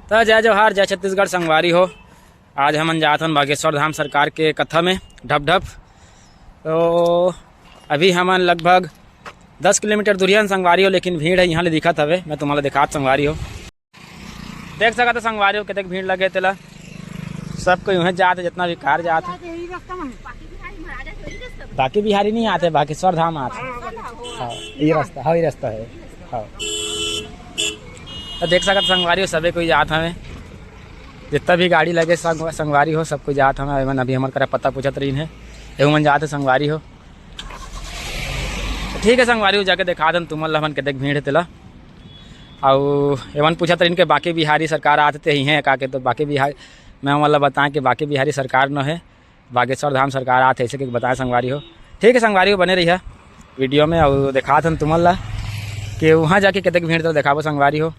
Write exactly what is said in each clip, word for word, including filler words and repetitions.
त जय जोहार, जय छत्तीसगढ़ संगवारी हो। आज हमन जात हन बागेश्वर धाम सरकार के कथा में ढप ढप। तो अभी हमन लगभग दस किलोमीटर दूरिया हन संगवारी हो, लेकिन भीड़ है यहाँ ले दिखत हवे। मैं तुम्हारा दिखात संगवारी हो, देख सकत हो संगवारी हो, कतेक भीड़ लगे तेला। सब कोई उहें जात है, जितना भी कार जात है। बाकी बिहारी नहीं आते, बागेश्वर धाम आते। हाँ, ये रास्ता, हाँ, ये रास्ता है। हाँ, तो देख सकत संगवारी हो, सबे कोई जात हवे। जितना भी गाड़ी लगे संग-, संगवारी हो, सब कोई जात हवे। एमन अभी हमर करा पता पूछत रहीन है, एहू मन जात है संगवारी हो। ठीक है संगवारी हो, जाके देखा दन तुमन ला हमन कतेक भीड़ है तेला। अउ एमन पूछत रहिन के बाकी बिहारी सरकार आत ते ही हैं का के, तो बाकी बिहारी मैं ओमन ला बताएं कि बाकी बिहारी सरकार न है, बागेश्वर धाम सरकार आत है, ऐसे के बताएं संगवारी हो। ठीक है संगवारी हो, बने रहिया वीडियो में अउ देखात हन तुमन ला कि वहाँ जाके कतेक भीड़ तो देखाबो संगवारी हो।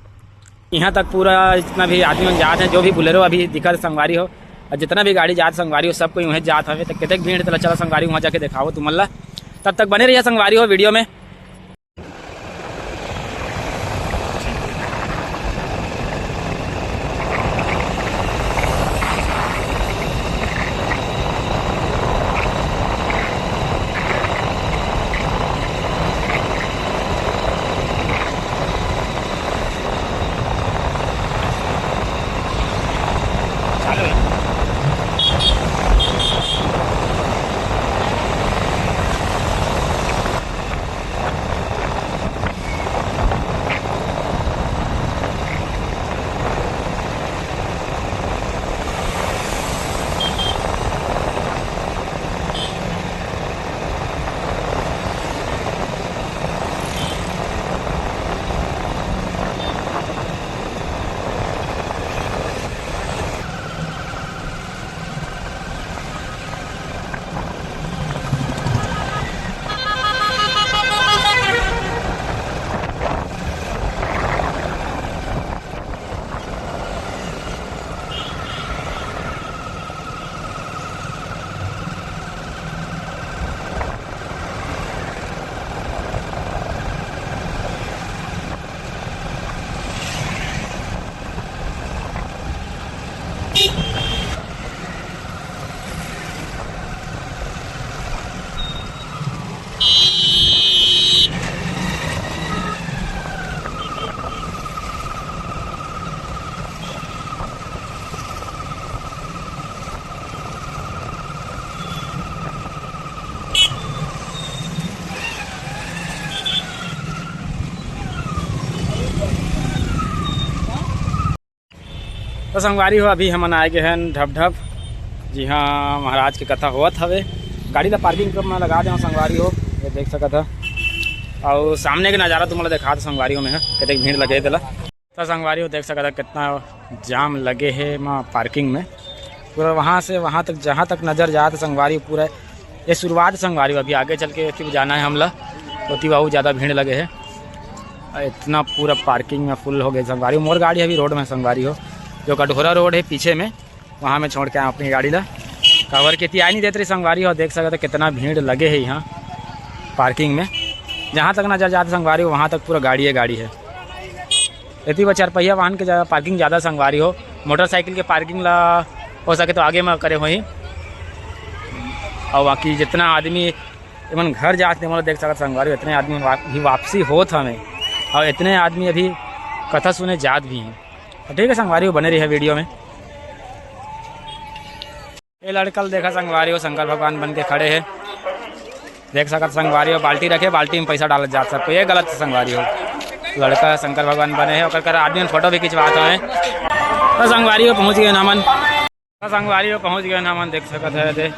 यहाँ तक पूरा जितना भी आदमी मन जात हैं, जो भी बुलेरो अभी दिखत संगवारी हो, और जितना भी गाड़ी जात संगवारी हो, सब कोई वहीं जात हवे। तो कतेक भीड़ तेला चला संगवारी वहाँ जाके देखाबो तुमन ला। तब तक बने रहिया संगवारी हो वीडियो में। तो संगवारी हो, अभी हमन आए गे हन ढप ढप, जिहाँ महाराज के कथा होवत हवे। गाड़ी ला पार्किंग में लगा दे संगवारी हो, ये देख सकत ह। अउ सामने के नज़ारा तुम्हारा देखा दे संगवारी हो, मैं ह कतेक भीड़ लगे हे तेला। तो संगवारी हो देख सकत ह कितना जाम लगे हे वहाँ पार्किंग में। पूरा वहाँ से वहाँ तक, जहाँ तक नज़र जात संगवारी, पूरा ये शुरुआत संगवारी हो, अभी आगे चल के फिर जाना है हमला, तो ओती बहुत ज़्यादा भीड़ लगे हे। इतना पूरा पार्किंग में फुल हो गए संगवारी हो। मोर गाड़ी अभी रोड में संगवारी हो, जो कटघोरा रोड है पीछे में, वहाँ में छोड़ के आए अपनी गाड़ी ला। काबर के एती आए नहीं देत रही संगवारी हो, देख सकत ह कितना भीड़ लगे है यहाँ पार्किंग में। जहाँ तक नजर जात संगवारी हो, वहाँ तक पूरा गाड़ी है, गाड़ी है। एती बर चार पहिया वाहन के ज़्यादा पार्किंग ज़्यादा संगवारी हो, मोटरसाइकिल के पार्किंग ला हो सके तो आगे में करे होही। और बाकी जितना आदमी एमन घर जात हे, एमन देख सकत संगवारी हो, इतने आदमी वा-, भी वापसी होत हवे और इतने आदमी अभी कथा सुने जात भी हैं। तो ठीक है संगवारी हो, बने रहिए वीडियो में। ये लड़का ल देखा संगवारी हो, शंकर भगवान बन के खड़े हे। देख सकत संगवारी हो, बाल्टी रखे, बाल्टी में पैसा डालत जात सबको, ये गलत हे संगवारी हो। लड़का शंकर भगवान बने हे, ओकर कर आदमी मन फोटो भी खिंचवात हवे। तो संगवारी हो, पहुँच गए हमन। तो संगवारी हो, पहुँच गए हमन, देख सकत है, दे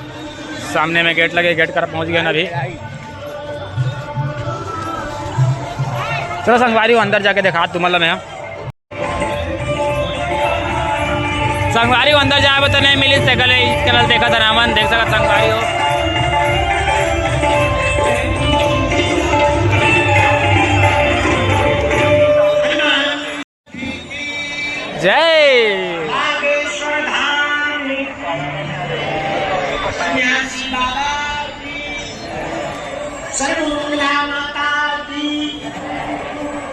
सामने में गेट लगे, गेट कर पहुँच गए अभी। चलो संगवारी हो, अंदर जाके देखा तुमन ला मैं। संगवारी हो, अंदर जाए बर तो नहीं मिलिस, तेकर ले इस करा देखत हन हमन, देख सकत संगवारी हो। जय। सर्वमंगला माता की,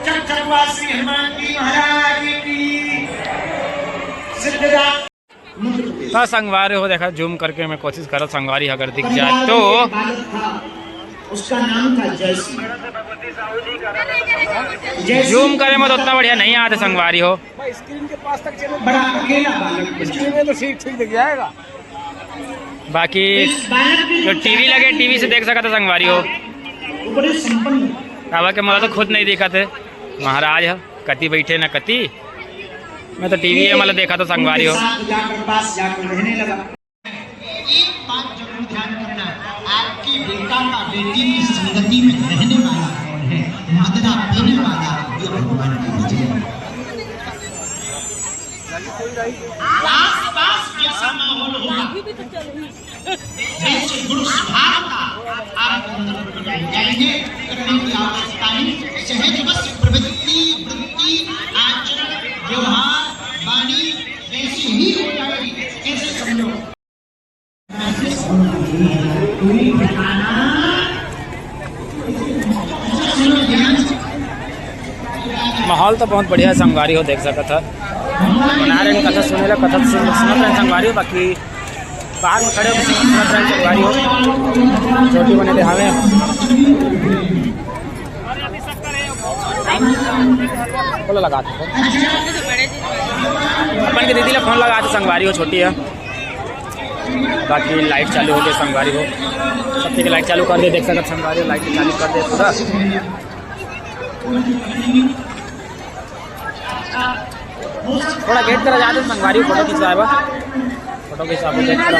चकचकवा श्री हनुमान जी महाराज की। तो संगवारी हो, देखा, जूम करके मैं कोशिश करत, संगवारी अगर दिख जाए तो। उसका नाम था जय सिंह। जूम करे में तो उतना बढ़िया नहीं आते, संगवारी हो। बड़ा अकेला बालक। स्क्रीन में तो ठीक ठीक दिख जाएगा। बाकी जो टीवी लगे, टीवी से देख सकत है, संगवारी हो। काबर के मोला तो खुद नहीं दिखत है, महाराज ह कति बैठे न कति। मैं तो टीवी में मतलब देखा तो, संगवारी हो। एक बात जरूर ध्यान करना, आपके बेटा का बेटी की संगति में रहने वाला कौन है, मदरा पीने वाला, ये भगवान की विजय। आसपास कैसा माहौल होगा, जैसे गुण स्वभाव का आप अंदर प्रकट हो जाएंगे। करने की आवश्यकता नहीं, सहज बस प्रवृत्ति, वृत्ति, आचरण, व्यवहार, वाणी वैसी ही हो जाएगी, जैसे समझो। माहौल तो बहुत बढ़िया है, संगवारी हो, देख सकत ह। बना रहे हैं कथा सुने ला, कथा सुन, सुनत रहे संगवारी हो, बाकी बाहर में खड़े होकर सुनत रहे संगवारी हो। छोटी बने देहावे। बोलो, लगा दो। अपन के दीदी ला फोन लगा दो, संगवारी हो, छोटी है। बाकी लाइट चालू हो गई, संगवारी हो। सबके लाइट चालू कर दे, देख सकत संगवारी हो, लाइट चालू कर दे पूरा। थोड़ा गेट करा जाते संगवारी, फोटो खिंचवाए बा। फोटो खिंचवा, गेट करा।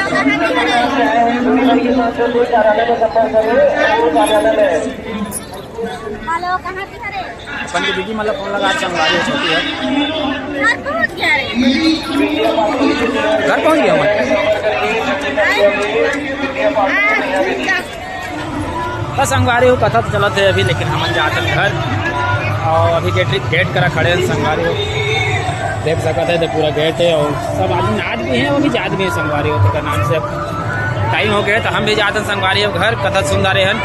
हेलो, कहाँ पे हरे? अपन के दीदी मतलब फोन लगा, संगवारी हो, छोटी है। घर पहुँच गया रे। घर पहुँच गया हमारे। आए? आ, झुमका। बस संगवारी हो, कथा तो चलत है अभी, लेकिन हमन जात हन घर। और अभी गेट, गेट करा खड़े हैं संगवारी हो, देख सकत है तो पूरा गेट है और सब आदमी, आदमी है, वो भी आदमी है संगवारी हो, तो नाम से टाइम हो गया तो हम भी जात हन संगवारी हो घर, कथा सुन डारे हन।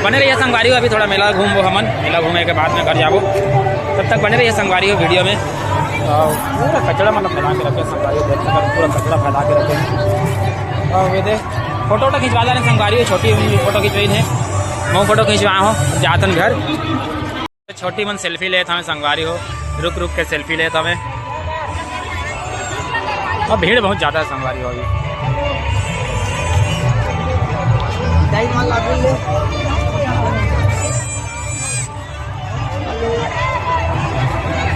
बने रहिए संगवारी हो, अभी थोड़ा मेला घूमबो हमन, मेला घूमे के बाद में घर जाबो, तब तक बने रहिए संगवारी हो वीडियो में। और पूरा कचरा मतलब फैला के रखे संगवारी हो, देख सकत पूरा कचरा फैला के रखे हैं। और ये दे फोटो वोटो खिंचवा जा रहे संगवारी हो, छोटी फोटो खिंचवाई है, मैं फोटो खिंचवा हो, जातन घर। छोटी मन सेल्फी लेत हवे संगवारी हो, रुक रुक के सेल्फी लेत हवे। और भीड़ बहुत ज्यादा है संगवारी हो अभी।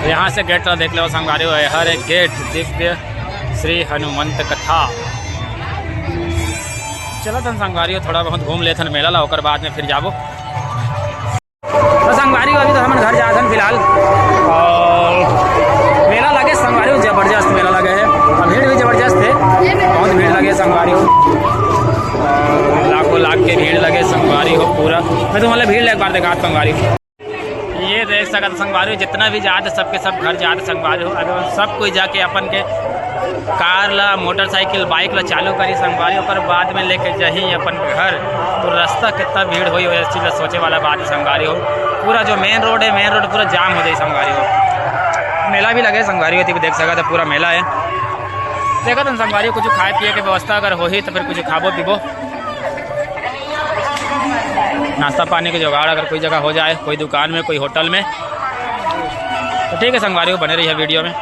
यहाँ से गेट ला देख लो संगवारी हो, हर एक गेट दिव्य श्री हनुमंत कथा। चलत हन संगवारी हो, थोड़ा बहुत घूम लेथन मेला ला, ओकर बाद में फिर जाबो। तो संगवारी हो, अभी तो हमन घर जात हन फिलहाल। और मेला लगे संगवारी हो, जबरदस्त मेला लगे है और भीड़ भी जबरदस्त है, बहुत भीड़ लगे संगवारी हो। और लाखों लाख के भीड़ लगे संगवारी हो पूरा। मैं तुम्हारे भीड़ ला एक बार दिखात संगवारी हो। ये देख सकत संगवारी हो, जितना भी जात है, सबके सब घर जात संगवारी हो। अभी सब कोई जाके अपन के कार ला, मोटरसाइकिल, बाइक ला चालू करी संगवारी, ओकर बाद में लेके जाही अपन घर। तो रास्ता कितना भीड़ होई, इस चीज ला सोचे वाला बात है संगवारी हो। पूरा जो मेन रोड है, मेन रोड पूरा जाम हो जाई संगवारी हो। मेला भी लगे संगवारी हो, देख सकत है पूरा मेला है। देखत हन संगवारी हो, कुछ खाए पिए के व्यवस्था अगर होही तो फिर कुछ खाबो पीबो। नाश्ता पानी के जुगाड़ अगर कोई जगह हो जाए, कोई दुकान में, कोई होटल में, तो ठीक है संगवारी हो, बने रहिए वीडियो में।